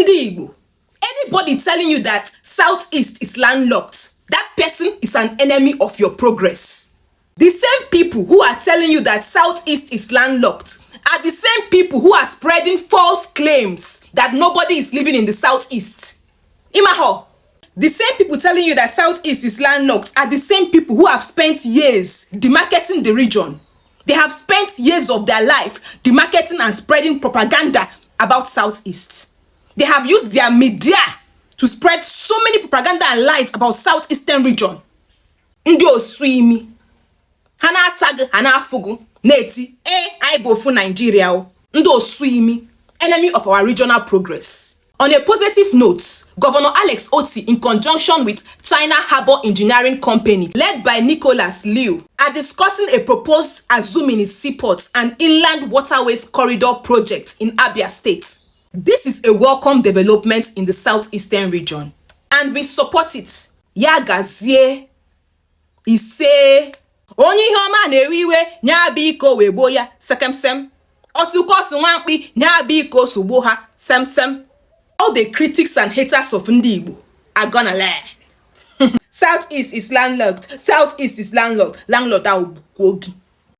Ndị Igbo, anybody telling you that Southeast is landlocked, that person is an enemy of your progress. The same people who are telling you that Southeast is landlocked are the same people who are spreading false claims that nobody is living in the Southeast. Imaho, the same people telling you that Southeast is landlocked are the same people who have spent years demarketing the region. They have spent years of their life demarketing and spreading propaganda about Southeast. They have used their media to spread so many propaganda and lies about Southeastern region. Ndị osuimi, hana tag, hana fugu, neti, I bofu Nigeria o. Ndị osuimi, enemy of our regional progress. On a positive note, Governor Alex Otti, in conjunction with China Harbour Engineering Company, led by Nicholas Liu, are discussing a proposed Abia Seaport and Inland Waterways Corridor project in Abia State. This is a welcome development in the southeastern region, and we support it. Ya gazie ise onye ihe ọma na-ewe iwe nya biko wegbo ya sekemsem osukosu nwankpi nya biko sugbo ha semsem. All the critics and haters of Ndị Igbo are gonna lie. Southeast is landlocked. Southeast is landlocked. Landlord out.